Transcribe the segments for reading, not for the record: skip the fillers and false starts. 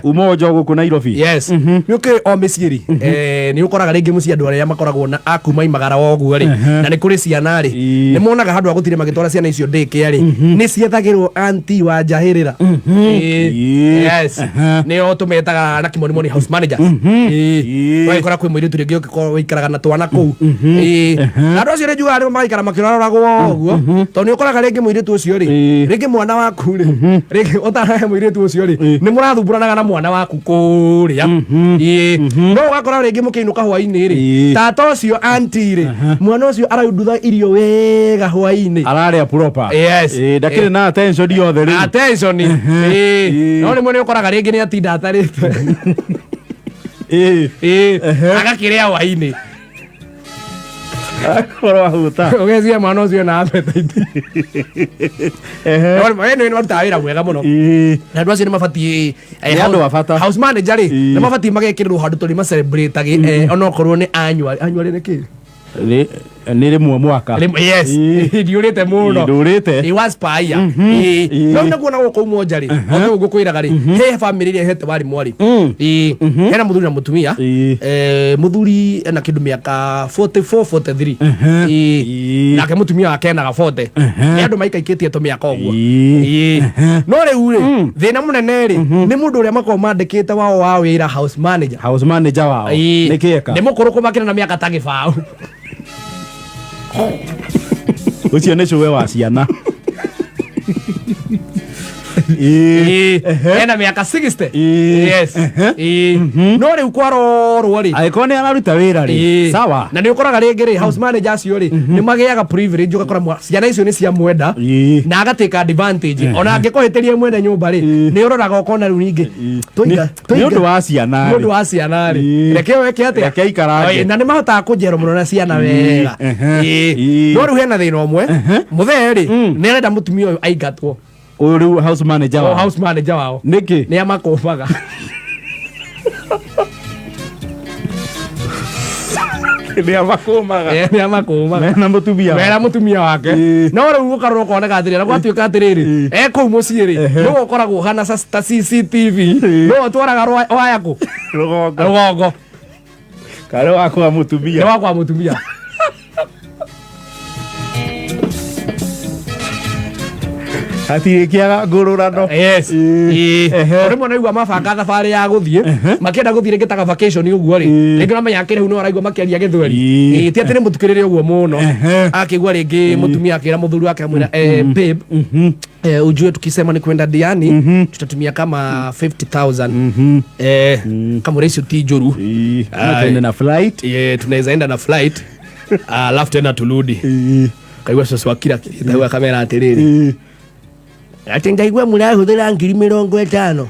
Umoja gũkũ Nairobi. Yes, nä å kä o mä ciä rä nä å koraga rä ngä må ciä andå arä a makoragwo na akuma imagara woguo rä na nä kå rä ciana rä nä monaga handå ha gå tirä magä twara ciana icio ndä kä rä nä ciethagä rwo anti wa njahä rä ra. Yes, nä o tå metaga na kimonimoni house manager. Wagäkora kwä må irä tu rä ngä å kä korwo ikaraga na twana kå u na andå acio rä njugaga nä magaikara makä roragwo ũguo tondå nä å koraga rä ngä må irä tu å cio rä rä ngä mwana waku rä rä ngä å må irä tu å cio rä nä må rathumbåranaga na mwana waku kå rä a no å gakora rä ngä må kä inå ka hwainä rä tata å cio anti rä mwana å cio araundutha irio wega hwainä. Ararĩa proper. Yes. Ndakĩrĩ na attention yothe rĩu. Attention. No rä mwe nä å koraga rä ngä nä atinda atarä te agakä rä a hwainä. Akorwo ahuta. Å gecia mwana å cio na appetite. Nä marutaga wä ra mwega må no. Na andå acio nä mabatiä Nĩ andũ a bata. House manager rä nä mabatiä magekä rä rwo handå tå rä macelebrate onokorwo nä annual annual nä kä? Nĩ rĩmwe mwaka. Yes, ndiå rä te må no. Ndũrĩte. Ĩ was paia. No nakuona gå kå monja rä o gå kwä raga rä he bamä rä ä hete warä mwarä hena må thuri na må tumia. Må thuri ena kä ndå mä aka 44 43. Nake må tumia wake enaga 40. Nä andå maikaikä tie tå mä aka å guo. No rä u rä thä na må nene rä nä må ndå å rä a makorwo mandä kä te wao wa wä ra house manager. House manager wao nĩ kĩeka? Nä må kå rå kå makä na mä aka ta gä baå. Ũcio nĩ cũwe wa ciana. Ena mä aka 60. Yes. No rä u kwarorwo rä Angĩkorwo nĩ araruta wĩra rĩ, sawa. Na nä å koraga rä ngä rä house manager acio rä nä magä aga privilege ũgakora ciana icio nä cia mwenda na agatĩka advantage ona angä kåhä rie mwene nyå rä nä å roraga ũkona rä u ningä Nĩ ũndũ wa ciana nä å ndå wa ciana rä reke weke atä Reke aikarange. Na nä mahotaga kå njerwo må no na ciana wega. No rä u hena thä na å mwe må thee rä nä arenda må tumia å yå aingatwo. Ũyũ rĩu house manager o wao. House manager wao. Nĩkĩ? Nä amakåmaga. Nĩ amakũmaga? Nä amakåmaga. Mena mũtumia. Mera mũtumia wake. No rĩu gũkarora ũkoneka atĩrĩrĩ na gwatuĩka atĩrĩrĩ e kũu mũciĩ rĩ nĩwe ũkoragwo ũhana ta CCTV nĩwe ũtwaraga waya kũ? Rũgongo. Rũgongo. Karĩ wa kwa nĩ mũtumia. wa kwa mũtumia. Hatirĩ kĩaga ngũrũrano. Yes. Rĩmwe naigua mabanga thabarĩ ya gũthiĩ makĩenda gũthiĩ rĩngĩ ta vacation ũguo rĩ rĩngĩ ũramenya akĩrĩ hau no araigua makĩaria gĩthweri. Ti atĩ nĩ mũtukĩrĩre ũguo mũno akĩigua rĩngĩ mũtumia akĩra mũthuri wake amwĩra, "Babe, ujue tukisema ni kwenda Diani tutatumia kama 50,000." Kama icio ti njũru. Ama tuende na flight. Tunaweza enda na flight alafu tena turudi. Kaigua cũcũ akira kirĩte kamera atĩrĩrĩ atĩ ndaigua mũrahũthĩra 50,000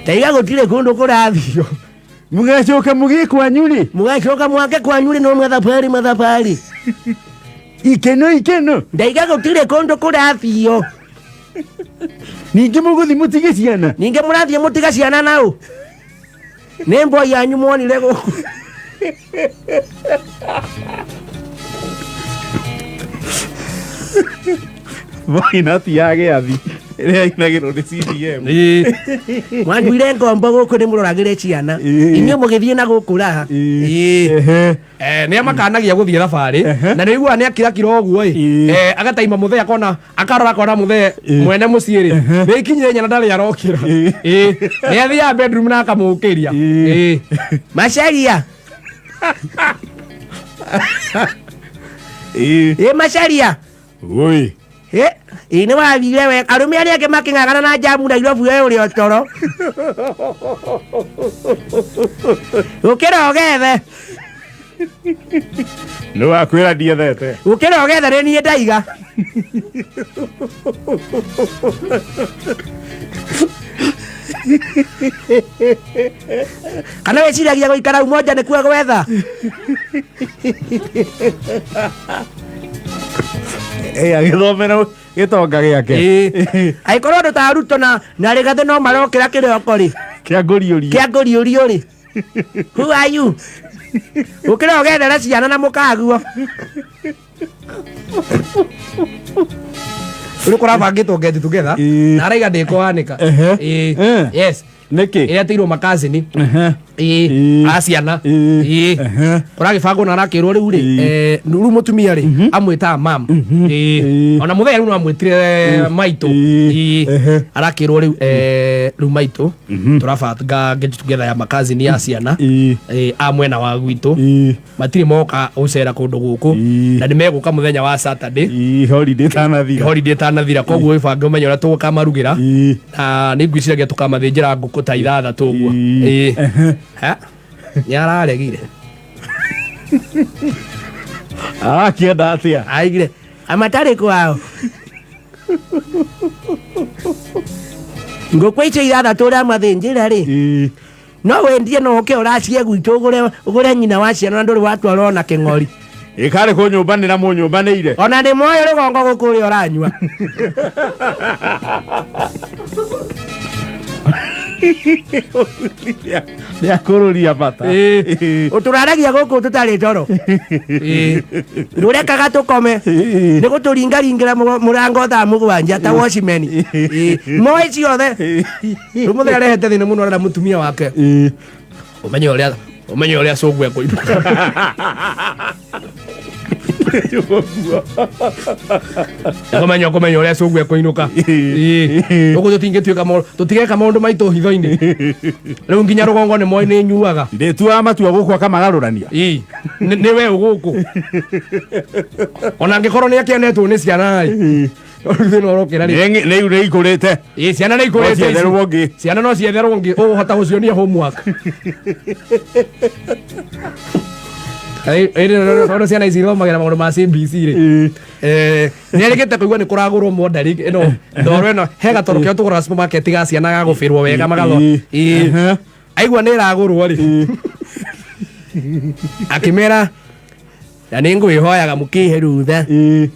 ndaiga gũtirĩ kũndũ kũrathio. Mũgacoka mũgĩe kwanyu rĩ? Mũgacoka mwake kwanyu rĩ no mathabarĩ mathabarĩ. Ikeno ikeno. Ndaiga gũtirĩ kũndũ kũrathio. Ningĩ mũgũthiĩ mũtige ciana? Ningĩ mũrathiĩ mũtige ciana nau nĩ mboi yanyu mwonire gũkũ. Boina ti ya gĩathi ĩrĩa ĩinagĩrwo nĩ CDM. Mwanduire ngombo gũkũ nĩ mũroragĩre ciana inyuĩ mũgĩthiĩ na gũkũ raha. Nĩ amakanagia gũthiĩ thabarĩ na nĩ iguaga nĩ akirakira ũguo ĩ agataima mũthee akona akarora akona mũthee mwene mũciĩ rĩ nĩ ikinyire nyana ndarĩ arokĩra. Nĩ athiaga bedroom na akamũkĩria. Macaria. Macaria. Oi. Ĩ nĩ wathire we arũme arĩa angĩ makĩng'ang'ana na njamu Nairobi we ũrĩ o toro ũkĩra ũgethe. Nĩ wakwĩra ndiethete. Ũkĩra ũgethe nĩ niĩ ndaiga. Kana wĩciragia gũikara umoja nĩkuo gwetha? Agĩthomera gĩtonga gĩake. Angĩkorwo andũ ta Ruto na Rigathĩ no marokĩra kĩroko rĩ Kĩa ngũriũrio. Kĩa ngũriũrio rĩ who are you? Ũkĩra ũgethere ciana na mũkaguo. Rĩu kũrabangĩtwo get together Ĩĩ. na araiga ndĩkũhanĩka. Ehe. Ĩĩ. Eh. Yes. Nĩkĩ? Ĩrĩa ĩtĩirwo makazini. Ehe. Ĩĩ. Ĩĩ. A ciana. Ĩĩ. Ĩĩ. Ehe. Kũragĩbangwo na arakĩrwo rĩu rĩ Ĩĩ. rĩu mũtumia rĩ amwĩtaga mam. Ĩĩ. Ĩĩ. Ona mũthenya rĩu no amwĩtire maitũ. Ĩĩ. Ĩĩ. Ehe. Arakĩrwo rĩu rĩu maitũ tũrabanga get together ya makazini ya ciana. Ĩĩ. Ĩĩ, a mwena wa gwitũ Ĩĩ. matirĩ moka gũcera kũndũ gũkũ Ĩĩ. na nĩ megũka mũthenya wa Saturday. Ĩĩ, holiday ĩtanathira. Holiday ĩtanathira, koguo ĩbange ũmenye ũrĩa tũgũkamarugĩra. Ĩĩ. Na nĩ ngwĩciragia tũkamathĩnjĩra ngũkũ ta ithathatũ ũguo. Ĩĩ. Ĩĩ. Ehe. Ha? Nĩ araregire. Arakĩenda atĩa? Aigire amatarĩ kwao ngũkũ icio ithathatũ ũramathĩnjĩra rĩ. Ĩĩ. No wendie no ũke ũracie gwitũ ũgũre nyina wa ciana na ndũrĩ watwara ona kĩng'ori. Ĩkarĩ kũnyũmbanĩra mũnyũmbanĩire. Ona nĩ moĩ rũgongo gũkũ ũrĩa ũranyua. Nĩakũrũria bata. Ĩĩ. Ũtũraragia gũkũ tũtarĩ toro. Ĩĩ. Ndũrekaga tũkome. Ĩĩ. Nĩ gũtũringaringĩra mũrango thaa mũgwanja ta watchman. Ĩĩ. Moĩ ciothe. Rĩu mũthenya arehete thĩna mũno arera mũtumia wake. Ĩĩ. Ũmenye ũrĩa cũngũ ekũinũka. Kũmenya ũrĩa cũngũ ekũinũka. Ĩĩ. Ũguo tũtingĩtuĩka tũtigeka maũndũ maitũ hitho-inĩ. Rĩu nginya rũgongo nĩ moĩ nĩ nyuaga. Ndĩtuaga matua gũkũ akamagarũrania. Ĩĩ. Nĩ we ũgũkũ. Ona angĩkorwo nĩ akĩonetwo nĩ ciana rĩ. Rĩu thĩna ũrokĩra rĩ. Nĩ nĩ ikũrĩte. Ĩĩ, ciana nĩ No ikũrĩte ici. cietherwo ũngĩ. Ciana no cietherwo ũngĩ ũgũhota gũcionia homework. Tondũ ciana ici ithomagĩra maũndũ ma CBC rĩ. Ĩĩ. Nĩ erĩgĩte kũigua nĩ kũragũrwo mondari ĩno ndoro ĩno he gatoro kĩo tũgũraga supermarket ga ciana ga gũbĩrwo wega magatho. Ĩĩ. Ĩĩ. Ehe. Aigua nĩ ĩragũrwo rĩ, akĩmera na nĩ ngwĩhoyaga mũkĩhe rutha. Ĩĩ.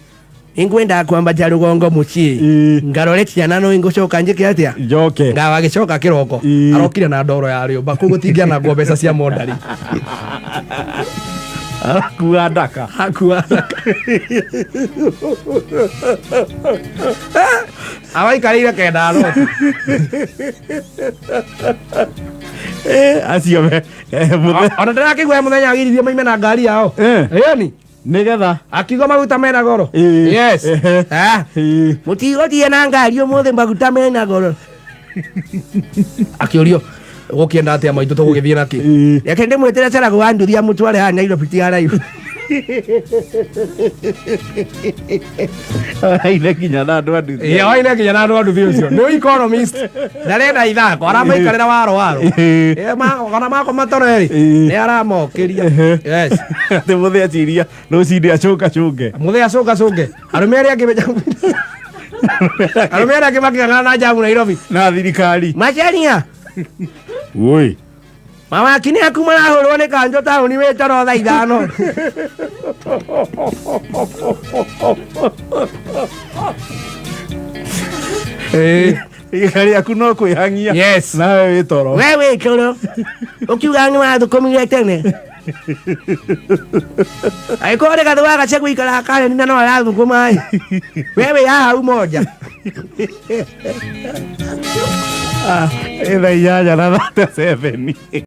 Nĩngwendaga kwambata rũgongo mũciĩ Ĩĩ. ngarore ciana no ingũcoka njĩke atĩa. Njoke. Ngawa agĩcoka kĩroko Ĩĩ. arokire na ndoro ya rĩũmba, koguo tingĩanangwo mbeca cia mondari. Arakua ndaka. Akua awaikarĩire kenda noti. Acio me Ona ndĩrakĩigua mũthenya agiririe maime na ngari yao. Eh. Ĩni. Nĩgetha Akiuga maguta mena goro. Ĩĩ. Yes. Ehe. Ah. Ĩĩ. Mũtigũthiĩ na ngari ũmũthĩ, maguta mena goro. Akĩũrio gũkĩenda atĩa maitũ, tũgũgĩthiĩ nakĩ? Ĩĩ. Reke ndĩmwĩtĩre carago wa nduthi amũtware haha Nairobi tigaraihu. Aine nginya na andũ a nduthi. Ĩĩ, oine nginya na andũ a nduthi. Ũcio nĩ economist, ndarenda ithako, aramaikarĩra waro waro. Ĩĩ. Ĩĩ, ona makoma toro rĩ Ĩĩ. nĩ aramokĩria. Ehe. Yes. Atĩ mũthĩ aciria rũcinĩ acũnga cũnge. Mũthĩ acũnga cũnge arũme arĩa angĩ arũme arĩa angĩ makĩng'ang'ana na njamu Nairobi. Na thirikari. Maceria. Woi. Mawaki nĩ aku marahũrwo nĩ kanjũ taũni wĩ toro thaa 5. Ĩĩ. Iga rĩaku no kwĩhang'ia. Yes. Nawe wĩ toro. We wĩ toro ũkiuga nĩ wathũkũmire tene, angĩkorwo nĩ gathĩ wa gace gũikara kareni na no arathũkũma ĩ, we wĩ haha umoja. Ah, ĩ thaa 8 na 37.